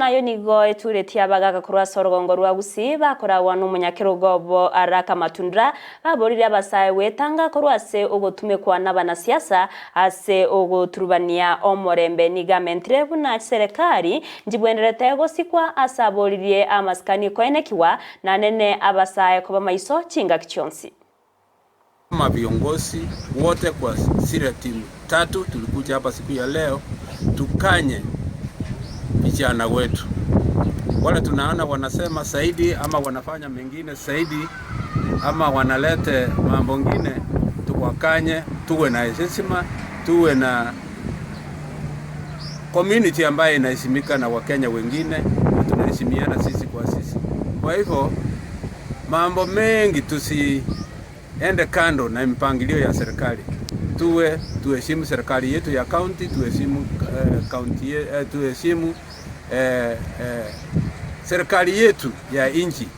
Nayo nigo eturetie abagaaka korwa ase orogongo rwa Gusii bakoragwa nomonyakerogo obo Araka Matundura, baboririe abasae gwetanga korwa ase ogotumekwa nabanasiasa ase ogoturubania omorembe. Nigo amentire buna chiserekari nchibwenerete gosikwa ase aboririe amasikani koenekigwa nanene abasae koba maiso chingaki chionsi. Kama viongozi wote kwa zile timu tatu tulikuja hapa siku ya leo tukanye vijana wetu wale tunaona wanasema zaidi ama wanafanya mengine zaidi ama wanalete mambo ngine, tuwakanye, tuwe na heshima, tuwe na community ambayo inaheshimika na Wakenya wengine na tunaheshimiana sisi kwa sisi. Kwa hivyo mambo mengi tusiende kando na mpangilio ya serikali, tuwe tuheshimu serikali yetu ya county, tuheshimu county, tuheshimu serikali yetu ya nchi.